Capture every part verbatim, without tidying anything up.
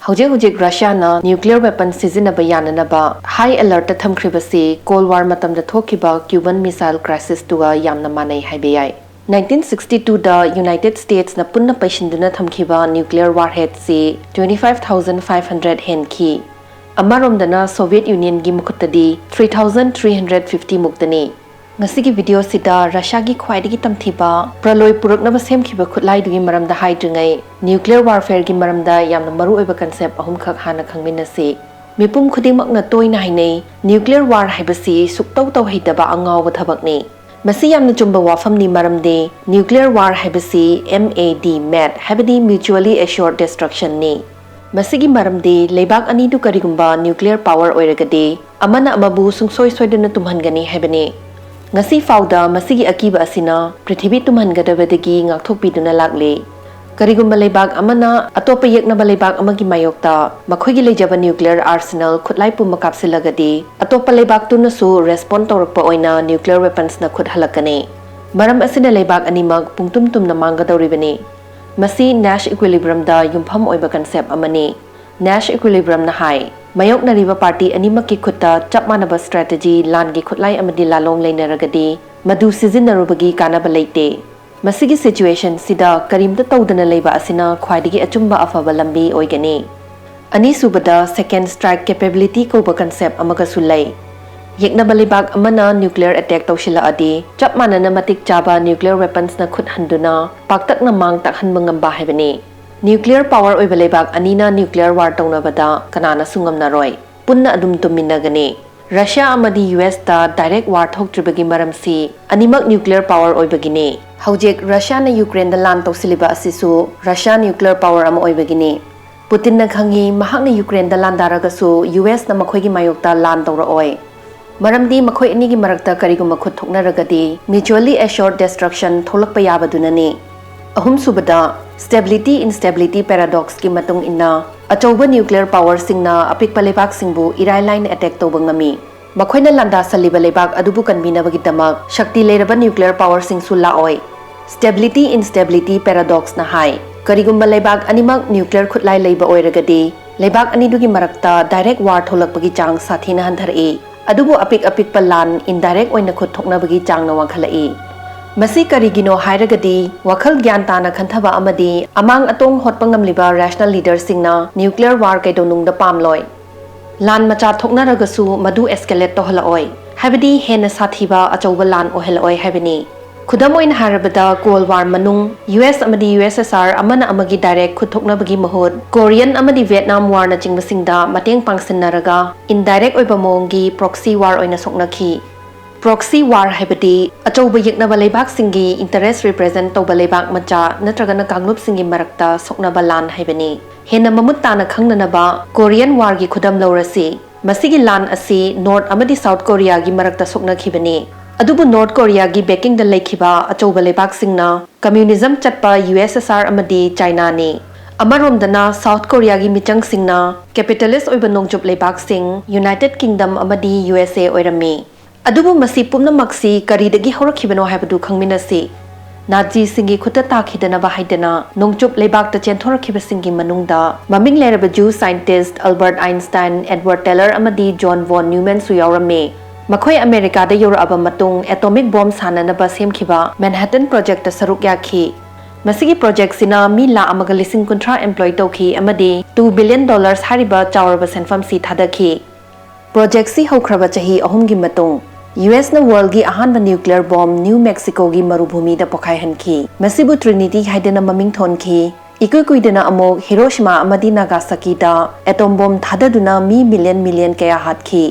ꯍꯧꯖꯤꯛ ꯍꯧꯖꯤꯛ ꯔꯁꯤꯌꯥꯅ nuclear weapon ꯁꯤꯖꯤꯟꯅꯕ ꯌꯥꯅꯅꯕ high alert ꯊꯝꯈ꯭ꯔꯤꯕꯁꯤ Cold War ꯃꯇꯝꯗ ꯊꯣꯛꯈꯤꯕ Cuban Missile Crisisꯇꯨꯒ ꯌꯥꯝꯅ ꯃꯥꯟꯅꯩ ꯍꯥꯏꯕ ꯌꯥꯏ꯫ Nineteen sixty twoꯗ United Statesꯅ ꯄꯨꯟꯅ ꯄꯩꯁꯤꯟꯗꯨꯅ ꯊꯝꯈꯤꯕ nuclear warheadꯁꯤ twenty five thousand five hundred ꯍꯦꯟꯈꯤ꯫ ꯑꯃꯔꯣꯝꯗꯅ Soviet Unionꯒꯤ ꯃꯈꯨꯠꯇꯗꯤ three thousand three hundred fifty ꯃꯨꯛꯇꯅꯤ꯫ ꯉꯁꯤꯒꯤ videoꯁꯤꯗ ꯔꯁꯤꯌꯥꯒꯤ ꯈ꯭ꯋꯥꯏꯗꯒꯤ ꯇꯝꯊꯤꯕ ꯄ꯭ꯔꯂꯣꯏ ꯄꯨꯔꯛꯅꯕ ꯁꯦꯝꯈꯤꯕ ꯈꯨꯠꯂꯥꯏꯗꯨꯒꯤ ꯃꯔꯝꯗ ꯍꯥꯏꯗ꯭ꯔꯤꯉꯩ, nuclear warfareꯒꯤ ꯃꯔꯝꯗ ꯌꯥꯝꯅ ꯃꯔꯨꯑꯣꯏꯕ concept ꯑꯍꯨꯝꯈꯛ ꯍꯥꯟꯅ ꯈꯪꯃꯤꯟꯅꯁꯤ꯫ ꯃꯤꯄꯨꯝ ꯈꯨꯗꯤꯡꯃꯛꯅ ꯇꯣꯏꯅ ꯍꯥꯏꯅꯩ, nuclear war ꯍꯥꯏꯕꯁꯤ ꯁꯨꯛꯇꯧ ꯇꯧꯍꯩꯗꯕ ꯑꯉꯥꯎꯕ ꯊꯕꯛꯅꯤ꯫ ꯃꯁꯤ ꯌꯥꯝꯅ ꯆꯨꯝꯕ ꯋꯥꯐꯝꯅꯤ, ꯃꯔꯝꯗꯤ nuclear war ꯍꯥꯏꯕꯁꯤ M A D, mad, ꯍꯥꯏꯕꯗꯤ mutually assured destructionꯅꯤ꯫ ꯃꯁꯤꯒꯤ ꯃꯔꯝꯗꯤ ꯂꯩꯕꯥꯛ ꯑꯅꯤꯗꯨ ꯀꯔꯤꯒꯨꯝꯕ nuclear power ꯑꯣꯏꯔꯒꯗꯤ, ꯑꯃꯅ ꯑꯃꯕꯨ ꯁꯨꯡꯁꯣꯏ ꯁꯣꯏꯗꯅ ꯇꯨꯝꯍꯟꯒꯅꯤ ꯍꯥꯏꯕꯅꯤ꯫ ꯉꯁꯤ ꯐꯥꯎꯗ ꯃꯁꯤꯒꯤ ꯑꯀꯤꯕ ꯑꯁꯤꯅ ꯄ꯭ꯔꯤꯊꯤꯕꯤ ꯇꯨꯝꯍꯟꯒꯗꯕꯗꯒꯤ ꯉꯥꯛꯊꯣꯛꯄꯤꯗꯨꯅ ꯂꯥꯛꯂꯤ꯫ ꯀꯔꯤꯒꯨꯝꯕ ꯂꯩꯕꯥꯛ ꯑꯃꯅ ꯑꯇꯣꯞꯄ ꯌꯦꯛꯅꯕ ꯂꯩꯕꯥꯛ ꯑꯃꯒꯤ ꯃꯥꯌꯣꯛꯇ ꯃꯈꯣꯏꯒꯤ ꯂꯩꯖꯕ nuclear arsenal ꯈꯨꯠꯂꯥꯏ ꯄꯨꯝꯕ ꯀꯥꯞꯁꯤꯜꯂꯒꯗꯤ, ꯑꯇꯣꯞꯄ ꯂꯩꯕꯥꯛꯇꯨꯅꯁꯨ respond ꯇꯧꯔꯛꯄ ꯑꯣꯏꯅ nuclear weaponsꯅ ꯈꯨꯠ ꯍꯜꯂꯛꯀꯅꯤ꯫ ꯃꯔꯝ ꯑꯁꯤꯅ ꯂꯩꯕꯥꯛ ꯑꯅꯤꯃꯛ ꯄꯨꯡꯇꯨꯝ ꯇꯨꯝꯅ ꯃꯥꯡꯒꯗꯧꯔꯤꯕꯅꯤ꯫ ꯃꯁꯤ Nash equilibriumꯗ ꯌꯨꯝꯐꯝ ꯑꯣꯏꯕ concept ꯑꯃꯅꯤ꯫ Nash equilibriumꯅ ꯍꯥꯏ, ꯃꯥꯌꯣꯛꯅꯔꯤꯕ party ꯑꯅꯤꯃꯛꯀꯤ ꯈꯨꯠꯇ ꯆꯞ ꯃꯥꯟꯅꯕ strategy, ꯂꯥꯟꯒꯤ ꯈꯨꯠꯂꯥꯏ ꯑꯃꯗꯤ ꯂꯥꯂꯣꯡ ꯂꯩꯅꯔꯒꯗꯤ, ꯃꯗꯨ ꯁꯤꯖꯤꯟꯅꯔꯨꯕꯒꯤ ꯀꯥꯟꯅꯕ ꯂꯩꯇꯦ꯫ ꯃꯁꯤꯒꯤ situationꯁꯤꯗ ꯀꯔꯤꯝꯇ ꯇꯧꯗꯅ ꯂꯩꯕ ꯑꯁꯤꯅ ꯈ꯭ꯋꯥꯏꯗꯒꯤ ꯑꯆꯨꯝꯕ ꯑꯐꯕ ꯂꯝꯕꯤ ꯑꯣꯏꯒꯅꯤ꯫ ꯑꯅꯤꯁꯨꯕꯗ, second strike capability ꯀꯧꯕ concept ꯑꯃꯒꯁꯨ ꯂꯩ꯫ ꯌꯦꯛꯅꯕ ꯂꯩꯕꯥꯛ ꯑꯃꯅ nuclear attack ꯇꯧꯁꯤꯜꯂꯛꯑꯗꯤ, ꯆꯞ ꯃꯥꯟꯅꯅ ꯃꯇꯤꯛ ꯆꯥꯕ nuclear weaponsꯅ ꯈꯨꯠ ꯍꯟꯗꯨꯅ ꯄꯥꯛꯇꯛꯅ ꯃꯥꯡ ꯇꯥꯛꯍꯟꯕ ꯉꯝꯕ ꯍꯥꯏꯕꯅꯤ꯫ Nuclear power ꯑꯣꯏꯕ ꯂꯩꯕꯥꯛ ꯑꯅꯤꯅ nuclear war ꯇꯧꯅꯕꯗ ꯀꯅꯥꯅꯁꯨ ꯉꯝꯅꯔꯣꯏ꯫ ꯄꯨꯟꯅ ꯑꯗꯨꯝ ꯇꯨꯝꯃꯤꯟꯅꯒꯅꯤ꯫ ꯔꯁꯤꯌꯥ ꯑꯃꯗꯤ USꯇ direct war ꯊꯣꯛꯇ꯭ꯔꯤꯕꯒꯤ ꯃꯔꯝꯁꯤ ꯑꯅꯤꯃꯛ nuclear power ꯑꯣꯏꯕꯒꯤꯅꯤ꯫ ꯍꯧꯖꯤꯛ ꯔꯁꯤꯌꯥꯅ ꯌꯨꯀ꯭ꯔꯦꯟꯗ ꯂꯥꯟ ꯇꯧꯁꯤꯜꯂꯤꯕ ꯑꯁꯤꯁꯨ ꯔꯁꯤꯌꯥ nuclear power ꯑꯃ ꯑꯣꯏꯕꯒꯤꯅꯤ꯫ ꯄꯨꯇꯤꯟꯅ ꯈꯪꯏ, ꯃꯍꯥꯛꯅ ꯌꯨꯀ꯭ꯔꯦꯟꯗ ꯂꯥꯟꯗꯥꯔꯒꯁꯨ USꯅ ꯃꯈꯣꯏꯒꯤ ꯃꯥꯌꯣꯛꯇ ꯂꯥꯟ ꯇꯧꯔꯛꯑꯣꯏ꯫ ꯃꯔꯝꯗꯤ ꯃꯈꯣꯏ ꯑꯅꯤꯒꯤ ꯃꯔꯛꯇ ꯀꯔꯤꯒꯨꯝꯕ ꯈꯨꯠ ꯊꯣꯛꯅꯔꯒꯗꯤ mutually assured destruction ꯊꯣꯛꯂꯛꯄ ꯌꯥꯕꯗꯨꯅꯅꯤ꯫ ꯑꯍꯨꯝꯁꯨꯕꯗ, stability instability paradoxꯀꯤ ꯃꯇꯨꯡ ꯏꯟꯅ, ꯑꯆꯧꯕ nuclear powerꯁꯤꯡꯅ ꯑꯄꯤꯛꯄ ꯂꯩꯕꯥꯛꯁꯤꯡꯕꯨ ꯏꯔꯥꯏ ꯂꯥꯏꯅ attack ꯇꯧꯕ ꯉꯝꯃꯤ꯫ ꯃꯈꯣꯏꯅ ꯂꯥꯟꯗꯥꯁꯜꯂꯤꯕ ꯂꯩꯕꯥꯛ ꯑꯗꯨꯕꯨ ꯀꯟꯕꯤꯅꯕꯒꯤꯗꯃꯛ ꯁꯛꯇꯤ ꯂꯩꯔꯕ nuclear powerꯁꯤꯡꯁꯨ ꯂꯥꯛꯑꯣꯏ꯫ Stability instability paradoxꯅ ꯍꯥꯏ, ꯀꯔꯤꯒꯨꯝꯕ ꯂꯩꯕꯥꯛ ꯑꯅꯤꯃꯛ ꯅ꯭ꯌꯨꯀ꯭ꯂꯤꯌꯔ ꯈꯨꯠꯂꯥꯏ ꯂꯩꯕ ꯑꯣꯏꯔꯒꯗꯤ, ꯂꯩꯕꯥꯛ ꯑꯅꯤꯗꯨꯒꯤ ꯃꯔꯛꯇ ꯗꯥꯏꯔꯦꯛ ꯋꯥꯔ ꯊꯣꯛꯂꯛꯄꯒꯤ ꯆꯥꯡ ꯁꯥꯊꯤꯅ ꯍꯟꯊꯔꯛꯏ꯫ ꯑꯗꯨꯕꯨ ꯑꯄꯤꯛ ꯑꯄꯤꯛꯄ ꯂꯥꯟ ꯏꯟꯗꯥꯏꯔꯦꯛ ꯑꯣꯏꯅ ꯈꯨꯠ ꯊꯣꯛꯅꯕꯒꯤ ꯆꯥꯡꯅ ꯋꯥꯡꯈꯠꯂꯛꯏ꯫ ꯃꯁꯤ ꯀꯔꯤꯒꯤꯅꯣ ꯍꯥꯏꯔꯒꯗꯤ, ꯋꯥꯈꯜ ꯒ꯭ꯌꯥꯟ ꯇꯥꯅ ꯈꯟꯊꯕ ꯑꯃꯗꯤ ꯑꯃꯥꯡ ꯑꯇꯣꯡ ꯍꯣꯠꯄ ꯉꯝꯂꯤꯕ ꯔꯦꯁꯅꯦꯜ ꯂꯤꯗꯔꯁꯤꯡꯅ ꯅ꯭ꯌꯨꯀ꯭ꯂꯤꯌꯔ ꯋꯥꯔ ꯀꯩꯗꯧꯅꯨꯡꯗ ꯄꯥꯝꯂꯣꯏ꯫ ꯂꯥꯟ ꯃꯆꯥ ꯊꯣꯛꯅꯔꯒꯁꯨ ꯃꯗꯨ ꯑꯦꯁꯀꯦꯂꯦꯠ ꯇꯧꯍꯜꯂꯛꯑꯣꯏ, ꯍꯥꯏꯕꯗꯤ ꯍꯦꯟꯅ ꯁꯥꯊꯤꯕ ꯑꯆꯧꯕ ꯂꯥꯟ ꯑꯣꯏꯍꯜꯂꯛꯑꯣꯏ ꯍꯥꯏꯕꯅꯤ꯫ ꯈꯨꯗꯝ ꯑꯣꯏꯅ ꯍꯥꯏꯔꯕꯗ, ꯀꯣꯜ ꯋꯥꯔ ꯃꯅꯨꯡ ꯌꯨ ꯑꯦꯁ ꯑꯃꯗꯤ ꯌꯨ ꯑꯦꯁ ꯑꯦꯁ ꯑꯥꯔ ꯑꯃꯅ ꯑꯃꯒꯤ ꯗꯥꯏꯔꯦꯛ ꯈꯨꯠ ꯊꯣꯛꯅꯕꯒꯤ ꯃꯍꯨꯠ, ꯀꯣꯔꯤꯌꯟ ꯑꯃꯗꯤ ꯚꯤꯌꯦꯠꯅꯥꯝ ꯋꯥꯔꯅꯆꯤꯡꯕꯁꯤꯡꯗ ꯃꯇꯦꯡ ꯄꯥꯡꯁꯤꯟꯅꯔꯒ ꯏꯟꯗꯥꯏꯔꯦꯛ ꯑꯣꯏꯕ ꯃꯑꯣꯡꯒꯤ ꯄ꯭ꯔꯣꯛꯁꯤ ꯋꯥꯔ ꯑꯣꯏꯅ ꯁꯣꯛꯅꯈꯤ꯫ ꯄ꯭ꯔꯣꯛꯁꯤ ꯋꯥꯔ ꯍꯥꯏꯕꯗꯤ ꯑꯆꯧꯕ ꯌꯦꯛꯅꯕ ꯂꯩꯕꯥꯛꯁꯤꯡꯒꯤ ꯏꯟꯇꯔꯦꯁ ꯔꯤꯄ꯭ꯔꯦꯖꯦꯟ ꯇꯧꯕ ꯂꯩꯕꯥꯛ ꯃꯆꯥ ꯅꯠꯇ꯭ꯔꯒꯅ ꯀꯥꯡꯂꯨꯞꯁꯤꯡꯒꯤ ꯃꯔꯛꯇ ꯁꯣꯛꯅꯕ ꯂꯥꯟ ꯍꯥꯏꯕꯅꯤ꯫ ꯍꯦꯟꯅ ꯃꯃꯨꯠ ꯇꯥꯅ ꯈꯪꯅꯅꯕ ꯀꯣꯔꯤꯌꯟ ꯋꯥꯔꯒꯤ ꯈꯨꯗꯝ ꯂꯧꯔꯁꯤ꯫ ꯃꯁꯤꯒꯤ ꯂꯥꯟ ꯑꯁꯤ ꯅꯣꯔꯠ ꯑꯃꯗꯤ ꯁꯥꯎꯠ ꯀꯣꯔꯤꯌꯥꯒꯤ ꯃꯔꯛꯇ ꯁꯣꯛꯅꯈꯤꯕꯅꯤ꯫ ꯑꯗꯨꯕꯨ ꯅꯣꯔꯠ ꯀꯣꯔꯤꯌꯥꯒꯤ ꯕꯦꯀꯤꯡꯗ ꯂꯩꯈꯤꯕ ꯑꯆꯧꯕ ꯂꯩꯕꯥꯛꯁꯤꯡꯅ ꯀꯝꯃ꯭ꯌꯨꯅꯤꯖꯝ ꯆꯠꯄ ꯌꯨ ꯑꯦꯁ ꯑꯦꯁ ꯑꯥꯔ ꯑꯃꯗꯤ ꯆꯥꯏꯅꯥꯅꯤ꯫ ꯑꯃꯔꯣꯝꯗꯅ ꯁꯥꯎꯠ ꯀꯣꯔꯤꯌꯥꯒꯤ ꯃꯤꯆꯪꯁꯤꯡꯅ ꯀꯦꯄꯤꯇꯦꯂꯤꯁ ꯑꯣꯏꯕ ꯅꯣꯡꯆꯨꯞ ꯂꯩꯕꯥꯛꯁꯤꯡ, ꯌꯨꯅꯥꯏꯇꯦꯗ ꯀꯤꯡꯗꯝ ꯑꯃꯗꯤ ꯌꯨ ꯑꯦꯁ ꯑꯦ ꯑꯣꯏꯔꯝꯃꯤ꯫ ꯑꯗꯨꯕꯨ ꯃꯁꯤ ꯄꯨꯝꯅꯃꯛꯁꯤ ꯀꯔꯤꯗꯒꯤ ꯍꯧꯔꯛꯈꯤꯕꯅꯣ ꯍꯥꯏꯕꯗꯨ ꯈꯪꯃꯤꯟꯅꯁꯤ꯫ ꯅꯥꯖꯤꯁꯤꯡꯒꯤ ꯈꯨꯠꯇ ꯇꯥꯈꯤꯗꯅꯕ ꯍꯥꯏꯗꯅ ꯅꯣꯡꯆꯨꯞ ꯂꯩꯕꯥꯛꯇ ꯆꯦꯟꯊꯣꯔꯛꯈꯤꯕꯁꯤꯡꯒꯤ ꯃꯅꯨꯡꯗ ꯃꯃꯤꯡ ꯂꯩꯔꯕ Jew scientist Albert Einstein, Edward tailor ꯑꯃꯗꯤ ꯖꯣꯟ ꯚꯣꯟ ꯅ꯭ꯌꯨꯃꯦꯟꯁꯨ ꯌꯥꯎꯔꯝꯃꯤ꯫ ꯃꯈꯣꯏ ꯑꯃꯦꯔꯤꯀꯥꯗ ꯌꯧꯔꯛꯑꯕ ꯃꯇꯨꯡ ꯑꯦꯇꯣꯃꯤꯛ ꯕꯣꯝ ꯁꯥꯟꯅꯅꯕ ꯁꯦꯝꯈꯤꯕ ꯃꯦꯟꯍꯦꯇꯟ ꯄ꯭ꯔꯣꯖꯦꯛꯇ ꯁꯔꯨꯛ ꯌꯥꯈꯤ꯫ ꯃꯁꯤꯒꯤ ꯄ꯭ꯔꯣꯖꯦꯛꯁꯤꯅ ꯃꯤ ꯂꯥꯈ ꯑꯃꯒ ꯂꯤꯁꯤꯡ ꯀꯨꯟꯊ꯭ꯔꯥ ꯑꯦꯝꯄ꯭ꯂꯣꯏ ꯇꯧꯈꯤ ꯑꯃꯗꯤ ꯇꯨ ꯕꯤꯂꯤꯌꯟ ꯗꯣꯂꯔꯁ ꯍꯥꯏꯔꯤꯕ ꯆꯥꯎꯔꯕ ꯁꯦꯟꯐꯝꯁꯤ ꯊꯥꯗꯈꯤ꯫ ꯄ꯭ꯔꯣꯖꯦꯛꯁꯤ ꯍꯧꯈ꯭ꯔꯕ ꯆꯍꯤ ꯑꯍꯨꯝꯒꯤ ꯃꯇꯨꯡ, ꯌꯨ ꯑꯦꯁꯅ ꯋꯥꯔꯜꯒꯤ ꯑꯍꯥꯟꯕ ꯅ꯭ꯌꯨꯀ꯭ꯂꯤꯌꯔ ꯕꯣꯝ ꯅ꯭ꯌꯨ ꯃꯦꯛꯁꯤꯀꯣꯒꯤ ꯃꯔꯨꯚꯨꯃꯤꯗ ꯄꯣꯈꯥꯏꯍꯟꯈꯤ꯫ ꯃꯁꯤꯕꯨ ꯇ꯭ꯔꯤꯅꯤꯇꯤ ꯍꯥꯏꯗꯨꯅ ꯃꯃꯤꯡ ꯊꯣꯟꯈꯤ꯫ ꯏꯀꯨꯏ ꯀꯨꯏꯗꯅ ꯑꯃꯨꯛ ꯍꯤꯔꯣꯁꯤꯃꯥ ꯑꯃꯗꯤ ꯅꯥꯒꯥꯁꯥꯀꯤꯗ ꯑꯦꯇꯣꯝ ꯕꯣꯝ ꯊꯥꯗꯗꯨꯅ ꯃꯤ ꯃꯤꯂꯤꯌꯟ ꯃꯤꯂꯤꯌꯟ ꯀꯌꯥ ꯍꯥꯠꯈꯤ꯫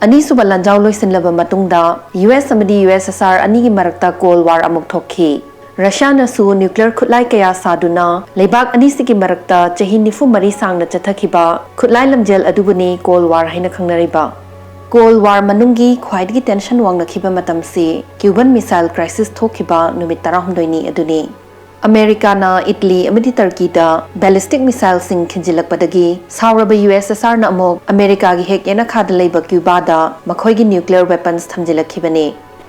ꯑꯅꯤꯁꯨꯕ ꯂꯥꯟꯖꯥꯎ ꯂꯣꯏꯁꯤꯜꯂꯕ ꯃꯇꯨꯡꯗ, ꯌꯨ ꯑꯦꯁ ꯑꯃꯗꯤ ꯌꯨ ꯑꯦꯁ ꯑꯦꯁ ꯑꯥꯔ ꯑꯅꯤꯒꯤ ꯃꯔꯛꯇ ꯀꯣꯜ ꯋꯥꯔ ꯑꯃꯨꯛ ꯊꯣꯛꯈꯤ꯫ ꯔꯁꯤꯌꯥꯅꯁꯨ ꯅ꯭ꯌꯨꯀ꯭ꯂꯤꯌꯔ ꯈꯨꯠꯂꯥꯏ ꯀꯌꯥ ꯁꯥꯗꯨꯅ ꯂꯩꯕꯥꯛ ꯑꯅꯤꯁꯤꯒꯤ ꯃꯔꯛꯇ ꯆꯍꯤ ꯅꯤꯐꯨ ꯃꯔꯤ ꯁꯥꯡꯅ ꯆꯠꯊꯈꯤꯕ ꯈꯨꯠꯂꯥꯏ ꯂꯝꯖꯦꯜ ꯑꯗꯨꯕꯨꯅꯤ ꯀꯣꯜ ꯋꯥꯔ ꯍꯥꯏꯅ ꯈꯪꯅꯔꯤꯕ꯫ ꯀꯣꯜ ꯋꯥꯔ ꯃꯅꯨꯡꯒꯤ ꯈ꯭ꯋꯥꯏꯗꯒꯤ ꯇꯦꯟꯁꯟ ꯋꯥꯡꯂꯛꯈꯤꯕ ꯃꯇꯝꯁꯤ ꯀ꯭ꯌꯨꯕꯟ ꯃꯤꯁꯥꯏꯜ ꯀ꯭ꯔꯥꯏꯁꯤꯁ ꯊꯣꯛꯈꯤꯕ ꯅꯨꯃꯤꯠ ꯇꯔꯥꯍꯨꯝꯗꯣꯏꯅꯤ ꯑꯗꯨꯅꯤ꯫ ꯑꯃꯦꯔꯤꯀꯥꯅ ꯏꯇꯂꯤ ꯑꯃꯗꯤ ꯇꯔꯀꯤꯗ ꯕꯦꯂꯤꯁꯇꯤꯛ ꯃꯤꯁꯥꯏꯜꯁꯤꯡ ꯈꯤꯟꯖꯤꯜꯂꯛꯄꯗꯒꯤ ꯁꯥꯎꯔꯕ ꯌꯨ ꯑꯦꯁ ꯑꯦꯁ ꯑꯥꯔꯅ ꯑꯃꯨꯛ ꯑꯃꯦꯔꯤꯀꯥꯒꯤ ꯍꯦꯛ ꯌꯦꯅꯈꯥꯗ ꯂꯩꯕ ꯀ꯭ꯌꯨꯕꯥꯗ ꯃꯈꯣꯏꯒꯤ ꯅ꯭ꯌꯨꯀ꯭ꯂꯤꯌꯔ ꯋꯦꯄꯟꯁ ꯊꯝꯖꯤꯜꯂꯛꯈꯤꯕꯅꯤ꯫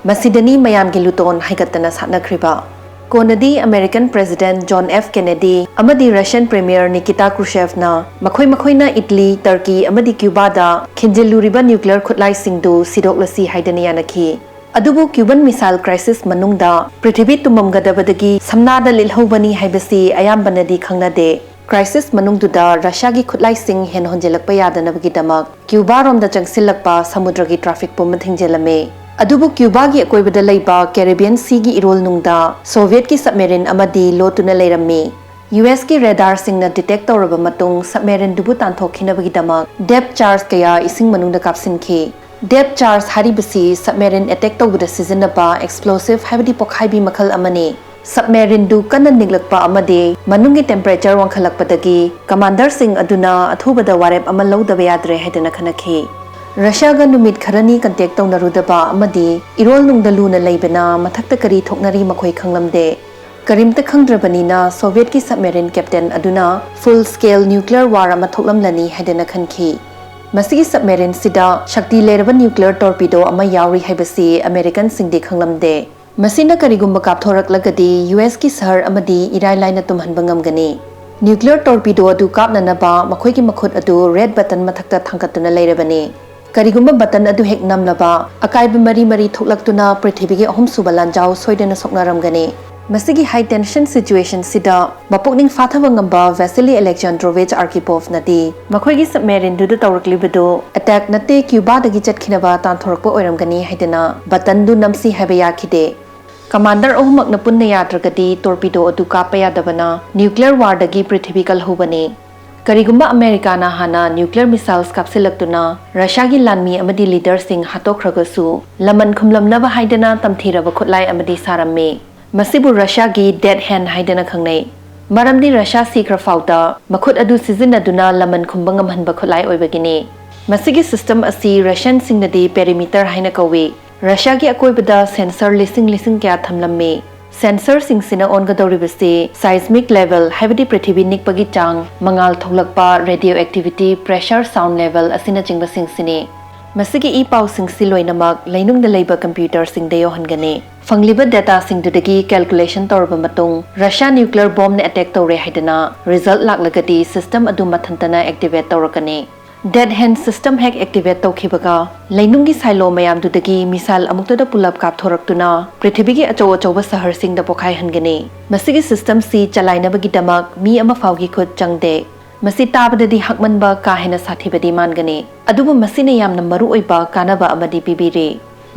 ꯃꯁꯤꯗꯅꯤ ꯃꯌꯥꯝꯒꯤ ꯂꯨꯇꯣꯟ ꯍꯥꯏꯒꯠꯇꯅ ꯁꯥꯠꯅꯈ꯭ꯔꯤꯕ꯫ ꯀꯣꯟꯅꯗꯤ ꯑꯃꯦꯔꯤꯀꯟ ꯄ꯭ꯔꯦꯁꯤꯗꯦꯟꯠ ꯖꯣꯟ ꯑꯦꯐ ꯀꯦꯅꯦꯗꯤ ꯑꯃꯗꯤ ꯔꯁꯤꯌꯟ ꯄ꯭ꯔꯤꯃꯤꯌꯔ ꯅꯤꯀꯤꯇꯥ ꯀ꯭ꯔꯨꯁꯦꯚꯅ ꯃꯈꯣꯏ ꯃꯈꯣꯏꯅ ꯏꯇꯂꯤ, ꯇꯔꯀꯤ ꯑꯃꯗꯤ ꯀ꯭ꯌꯨꯕꯥꯗ ꯈꯤꯟꯖꯤꯜꯂꯨꯔꯤꯕ ꯅ꯭ꯌꯨꯀ꯭ꯂꯤꯌꯔ ꯈꯨꯠꯂꯥꯏꯁꯤꯡꯗꯨ ꯁꯤꯗꯣꯛꯂꯁꯤ ꯍꯥꯏꯗꯅ ꯌꯥꯅꯈꯤ꯫ ꯑꯗꯨꯕꯨ ꯀ꯭ꯌꯨꯕꯟ ꯃꯤꯁꯥꯏꯜ ꯀ꯭ꯔꯥꯏꯁꯤꯁ ꯃꯅꯨꯡꯗ ꯄ꯭ꯔꯤꯊꯤꯕꯤ ꯇꯨꯝꯃꯝꯒꯗꯕꯗꯒꯤ ꯁꯝꯅꯥꯗ ꯂꯤꯠꯍꯧꯕꯅꯤ ꯍꯥꯏꯕꯁꯤ ꯑꯌꯥꯝꯕꯅꯗꯤ ꯈꯪꯅꯗꯦ꯫ ꯀ꯭ꯔꯥꯏꯁꯤꯁ ꯃꯅꯨꯡꯗꯨꯗ ꯔꯁꯤꯌꯥꯒꯤ ꯈꯨꯠꯂꯥꯏꯁꯤꯡ ꯍꯦꯟ ꯍꯣꯟꯖꯤꯜꯂꯛꯄ ꯌꯥꯗꯅꯕꯒꯤꯗꯃꯛ ꯀ꯭ꯌꯨꯕꯥꯔꯣꯝꯗ ꯆꯪꯁꯤꯜꯂꯛꯄ ꯁꯃꯨꯗ꯭ꯔꯒꯤ ꯇ꯭ꯔꯥꯐꯤꯛ ꯄꯨꯝꯕ ꯊꯤꯡꯖꯤꯜꯂꯝꯃꯤ꯫ ꯑꯗꯨꯕꯨ ꯀ꯭ꯌꯨꯕꯥꯒꯤ ꯑꯀꯣꯏꯕꯗ ꯂꯩꯕ ꯀꯦꯔꯤꯕꯤꯌꯟ ꯁꯤꯒꯤ ꯏꯔꯣꯜ ꯅꯨꯡꯗ ꯁꯣꯚꯤꯌꯦꯠꯀꯤ ꯁꯕꯃꯦꯔꯤꯟ ꯑꯃꯗꯤ ꯂꯣꯠꯇꯨꯅ ꯂꯩꯔꯝꯃꯤ꯫ ꯌꯨ ꯑꯦꯁꯀꯤ ꯔꯦꯗꯥꯔꯁꯤꯡꯅ ꯗꯤꯇꯦꯛ ꯇꯧꯔꯕ ꯃꯇꯨꯡ ꯁꯕꯃꯦꯔꯤꯟꯗꯨꯕꯨ ꯇꯥꯟꯊꯣꯛꯈꯤꯅꯕꯒꯤꯗꯃꯛ ꯗꯦꯞ ꯆꯥꯔꯖ ꯀꯌꯥ ꯏꯁꯤꯡ ꯃꯅꯨꯡꯗ ꯀꯥꯞꯁꯤꯟꯈꯤ꯫ ꯗꯦꯞ ꯆꯥꯔꯖ ꯍꯥꯏꯔꯤꯕꯁꯤ ꯁꯕꯃꯦꯔꯤꯟ ꯑꯦꯇꯦꯛ ꯇꯧꯕꯗ ꯁꯤꯖꯤꯟꯅꯕ ꯑꯦꯛꯁꯄ꯭ꯂꯣꯁꯤꯚ ꯍꯥꯏꯕꯗꯤ ꯄꯣꯈꯥꯏꯕꯤ ꯃꯈꯜ ꯑꯃꯅꯤ꯫ ꯁꯕꯃꯦꯔꯤꯟꯗꯨ ꯀꯟꯅ ꯅꯤꯛꯂꯛꯄ ꯑꯃꯗꯤ ꯃꯅꯨꯡꯒꯤ ꯇꯦꯝꯄꯔꯦꯆꯔ ꯋꯥꯡꯈꯠꯂꯛꯄꯗꯒꯤ ꯀꯃꯥꯟꯗꯔꯁꯤꯡ ꯑꯗꯨꯅ ꯑꯊꯨꯕꯗ ꯋꯥꯔꯦꯞ ꯑꯃ ꯂꯧꯗꯕ ꯌꯥꯗ꯭ꯔꯦ ꯍꯥꯏꯗꯅ ꯈꯟꯅꯈꯤ꯫ ꯔꯁꯤꯌꯥꯒ ꯅꯨꯃꯤꯠ ꯈꯔꯅꯤ ꯀꯟꯇꯦꯛ ꯇꯧꯅꯔꯨꯗꯕ ꯑꯃꯗꯤ ꯏꯔꯣꯜ ꯅꯨꯡꯗ ꯂꯨꯅ ꯂꯩꯕꯅ ꯃꯊꯛꯇ ꯀꯔꯤ ꯊꯣꯛꯅꯔꯤ ꯃꯈꯣꯏ ꯈꯪꯂꯝꯗꯦ꯫ ꯀꯔꯤꯝꯇ ꯈꯪꯗ꯭ꯔꯕꯅꯤꯅ ꯁꯣꯚꯤꯌꯦꯠꯀꯤ ꯁꯕꯃꯦꯔꯤꯟ ꯀꯦꯞꯇꯦꯟ ꯑꯗꯨꯅ ꯐꯨꯜ ꯁ꯭ꯀꯦꯜ ꯅ꯭ꯌꯨꯀ꯭ꯂꯤꯌꯔ ꯋꯥꯔ ꯑꯃ ꯊꯣꯛꯂꯝꯂꯅꯤ ꯍꯥꯏꯗꯅ ꯈꯟꯈꯤ꯫ ꯃꯁꯤꯒꯤ ꯁꯕꯃꯦꯔꯤꯟꯁꯤꯗ ꯁꯛꯇꯤ ꯂꯩꯔꯕ ꯅ꯭ꯌꯨꯀ꯭ꯂꯤꯌꯔ ꯇꯣꯔꯄꯤꯗꯣ ꯑꯃ ꯌꯥꯎꯔꯤ ꯍꯥꯏꯕꯁꯤ ꯑꯃꯦꯔꯤꯀꯟꯁꯤꯡꯗꯤ ꯈꯪꯂꯝꯗꯦ꯫ ꯃꯁꯤꯅ ꯀꯔꯤꯒꯨꯝꯕ ꯀꯥꯞꯊꯣꯔꯛꯂꯒꯗꯤ ꯌꯨ ꯑꯦꯁꯀꯤ ꯁꯍꯔ ꯑꯃꯗꯤ ꯏꯔꯥꯏ ꯂꯥꯏꯅ ꯇꯨꯝꯍꯟꯕ ꯉꯝꯒꯅꯤ꯫ ꯅ꯭ꯌꯨꯀ꯭ꯂꯤꯌꯔ ꯇꯣꯔꯄꯤꯗꯣ ꯑꯗꯨ ꯀꯥꯞꯅꯅꯕ ꯃꯈꯣꯏꯒꯤ ꯃꯈꯨꯠ ꯑꯗꯨ ꯔꯦꯗ ꯕꯇꯟ ꯃꯊꯛꯇ ꯊꯥꯡꯒꯠꯇꯨꯅ ꯂꯩꯔꯕꯅꯤ꯫ ꯀꯔꯤꯒꯨꯝꯕ ꯕꯇꯟ ꯑꯗꯨ ꯍꯦꯛ ꯅꯝꯂꯕ, ꯑꯀꯥꯏꯕ ꯃꯔꯤ ꯃꯔꯤ ꯊꯣꯛꯂꯛꯇꯨꯅ ꯄ꯭ꯔꯤꯊꯤꯕꯤꯒꯤ ꯑꯍꯨꯝꯁꯨꯕ ꯂꯥꯟꯖꯥꯎ ꯁꯣꯏꯗꯅ ꯁꯣꯛꯅꯔꯝꯒꯅꯤ꯫ ꯃꯁꯤꯒꯤ ꯍꯥꯏ ꯇꯦꯟꯁꯟ ꯁꯤꯆꯨꯋꯦꯁꯟꯁꯤꯗ ꯃꯄꯨꯛꯅꯤꯡ ꯐꯥꯊꯕ ꯉꯝꯕ ꯚꯦꯁꯤꯂꯤ ꯑꯂꯦꯛꯖꯥꯟꯗ꯭ꯔꯣꯚꯤꯆ ꯑꯥꯔꯀꯤꯄꯣꯚꯅꯗꯤ ꯃꯈꯣꯏꯒꯤ ꯁꯕꯃꯦꯔꯤꯟꯗꯨꯗ ꯇꯧꯔꯛꯂꯤꯕꯗꯨ ꯑꯦꯇꯦꯛ ꯅꯠꯇꯦ, ꯀ꯭ꯌꯨꯕꯥꯗꯒꯤ ꯆꯠꯈꯤꯅꯕ ꯇꯥꯟꯊꯣꯔꯛꯄ ꯑꯣꯏꯔꯝꯒꯅꯤ ꯍꯥꯏꯗꯅ ꯕꯇꯟꯗꯨ ꯅꯝꯁꯤ ꯍꯥꯏꯕ ꯌꯥꯈꯤꯗꯦ꯫ ꯀꯃꯥꯟꯗꯔ ꯑꯍꯨꯝꯃꯛꯅ ꯄꯨꯟꯅ ꯌꯥꯗ꯭ꯔꯒꯗꯤ ꯇꯣꯔꯄꯤꯗꯣ ꯑꯗꯨ ꯀꯥꯞꯄ ꯌꯥꯗꯕꯅ ꯅ꯭ꯌꯨꯀ꯭ꯂꯤꯌꯔ ꯋꯥꯔꯗꯒꯤ ꯄ꯭ꯔꯤꯊꯤꯕꯤ ꯀꯜꯍꯧꯕꯅꯤ꯫ ꯀꯔꯤꯒꯨꯝꯕ ꯑꯃꯦꯔꯤꯀꯥꯅ ꯍꯥꯟꯅ ꯅ꯭ꯌꯨꯀ꯭ꯂꯤꯌꯔ ꯃꯤꯁꯥꯏꯜꯁ ꯀꯥꯞꯁꯤꯜꯂꯛꯇꯨꯅ ꯔꯁꯤꯌꯥꯒꯤ ꯂꯥꯟꯃꯤ ꯑꯃꯗꯤ ꯂꯤꯗꯔꯁꯤꯡ ꯍꯥꯠꯇꯣꯛꯈ꯭ꯔꯒꯁꯨ, ꯂꯃꯟ ꯈꯨꯝꯂꯝꯅꯕ ꯍꯥꯏꯗꯅ ꯇꯝꯊꯤꯔꯕ ꯈꯨꯠꯂꯥꯏ ꯑꯃꯗꯤ ꯁꯥꯔꯝꯃꯤ꯫ ꯃꯁꯤꯕꯨ ꯔꯁꯤꯌꯥꯒꯤ ꯗꯦꯠ ꯍꯦꯟ ꯍꯥꯏꯗꯅ ꯈꯪꯅꯩ, ꯃꯔꯝꯗꯤ ꯔꯁꯤꯌꯥ ꯁꯤꯈ꯭ꯔ ꯐꯥꯎꯗ ꯃꯈꯨꯠ ꯑꯗꯨ ꯁꯤꯖꯤꯟꯅꯗꯨꯅ ꯂꯃꯟ ꯈꯨꯝꯕ ꯉꯝꯍꯟꯕ ꯈꯨꯠꯂꯥꯏ ꯑꯣꯏꯕꯒꯤꯅꯤ꯫ ꯃꯁꯤꯒꯤ ꯁꯤꯁꯇꯦꯝ ꯑꯁꯤ ꯔꯁꯤꯌꯟꯁꯤꯡꯅꯗꯤ ꯄꯦꯔꯤꯃꯤꯇꯔ ꯍꯥꯏꯅ ꯀꯧꯏ꯫ ꯔꯁꯤꯌꯥꯒꯤ ꯑꯀꯣꯏꯕꯗ ꯁꯦꯟꯁꯔ ꯂꯤꯁꯤꯡ ꯂꯤꯁꯤꯡ ꯀꯌꯥ ꯊꯝꯂꯝꯃꯤ꯫ ꯁꯦꯟꯁꯔꯁꯤꯡꯁꯤꯅ ꯑꯣꯟꯒꯗꯧꯔꯤꯕꯁꯤ ꯁꯥꯏꯁꯃꯤꯛ ꯂꯦꯚꯦꯜ, ꯍꯥꯏꯕꯗꯤ ꯄ꯭ꯔꯤꯊꯤꯕꯤ ꯅꯤꯛꯄꯒꯤ ꯆꯥꯡ, ꯃꯉꯥꯜ ꯊꯣꯛꯂꯛꯄ, radio activity, pressure, sound level ꯑꯁꯤꯅꯆꯤꯡꯕꯁꯤꯡꯁꯤꯅꯤ꯫ ꯃꯁꯤꯒꯤ ꯏ ꯄꯥꯎꯁꯤꯡꯁꯤ ꯂꯣꯏꯅꯃꯛ ꯂꯩꯅꯨꯡꯗ ꯂꯩꯕ ꯀꯝꯄ꯭ꯌꯨꯇꯔꯁꯤꯡꯗ ꯌꯧꯍꯟꯒꯅꯤ꯫ ꯐꯪꯂꯤꯕ ꯗꯦꯇꯥꯁꯤꯡꯗꯨꯗꯒꯤ ꯀꯦꯜꯀꯨꯂꯦꯁꯟ ꯇꯧꯔꯕ ꯃꯇꯨꯡ, ꯔꯁꯤꯌꯥ ꯅ꯭ꯌꯨꯀ꯭ꯂꯤꯌꯔ ꯕꯣꯝꯅ ꯑꯦꯇꯦꯛ ꯇꯧꯔꯦ ꯍꯥꯏꯗꯅ ꯔꯤꯖꯜꯠ ꯂꯥꯛꯂꯒꯗꯤ, ꯁꯤꯁꯇꯦꯝ ꯑꯗꯨ ꯃꯊꯟꯇꯅ ꯑꯦꯛꯇꯤꯚꯦꯠ ꯇꯧꯔꯛꯀꯅꯤ꯫ ꯗꯦꯠ ꯍꯦꯟ ꯁꯤꯁꯇꯦꯝ ꯍꯦꯛ ꯑꯦꯛꯇꯤꯚꯦꯠ ꯇꯧꯈꯤꯕꯒ, ꯂꯩꯅꯨꯡꯒꯤ ꯁꯥꯏꯂꯣ ꯃꯌꯥꯝꯗꯨꯗꯒꯤ ꯃꯤꯁꯥꯏꯜ ꯑꯃꯨꯛꯇꯗ ꯄꯨꯂꯞ ꯀꯥꯞꯊꯣꯔꯛꯇꯨꯅ ꯄ꯭ꯔꯤꯊꯤꯕꯤꯒꯤ ꯑꯆꯧ ꯑꯆꯧꯕ ꯁꯍꯔꯁꯤꯡꯗ ꯄꯣꯈꯥꯏꯍꯟꯒꯅꯤ꯫ ꯃꯁꯤꯒꯤ ꯁꯤꯁꯇꯦꯝꯁꯤ ꯆꯂꯥꯏꯅꯕꯒꯤꯗꯃꯛ ꯃꯤ ꯑꯃ ꯐꯥꯎꯒꯤ ꯈꯨꯠ ꯆꯪꯗꯦ꯫ ꯃꯁꯤ ꯇꯥꯕꯗꯗꯤ ꯍꯛꯃꯟꯕ ꯀꯥ ꯍꯦꯟꯅ ꯁꯥꯊꯤꯕꯗꯤ ꯃꯥꯟꯒꯅꯤ, ꯑꯗꯨꯕꯨ ꯃꯁꯤꯅ ꯌꯥꯝꯅ ꯃꯔꯨꯑꯣꯏꯕ ꯀꯥꯟꯅꯕ ꯑꯃꯗꯤ ꯄꯤꯕꯤꯔꯤ꯫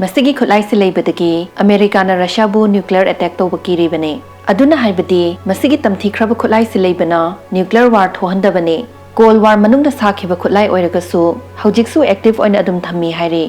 ꯃꯁꯤꯒꯤ ꯈꯨꯠꯂꯥꯏꯁꯤ ꯂꯩꯕꯗꯒꯤ ꯑꯃꯦꯔꯤꯀꯥꯅ ꯔꯁꯤꯌꯥꯕꯨ ꯅ꯭ꯌꯨꯀ꯭ꯂꯤꯌꯔ ꯑꯦꯇꯦꯛ ꯇꯧꯕ ꯀꯤꯔꯤꯕꯅꯤ꯫ ꯑꯗꯨꯅ ꯍꯥꯏꯕꯗꯤ, ꯃꯁꯤꯒꯤ ꯇꯝꯊꯤꯈ꯭ꯔꯕ ꯈꯨꯠꯂꯥꯏꯁꯤ ꯂꯩꯕꯅ ꯅ꯭ꯌꯨꯀ꯭ꯂꯤꯌꯔ ꯋꯥꯔ ꯊꯣꯛꯍꯟꯗꯕꯅꯤ꯫ ꯀꯣꯜ ꯋꯥꯔ ꯃꯅꯨꯡꯗ ꯁꯥꯈꯤꯕ ꯈꯨꯠꯂꯥꯏ ꯑꯣꯏꯔꯒꯁꯨ, ꯍꯧꯖꯤꯛꯁꯨ ꯑꯦꯛꯇꯤꯚ ꯑꯣꯏꯅ ꯑꯗꯨꯝ ꯊꯝꯃꯤ ꯍꯥꯏꯔꯤ꯫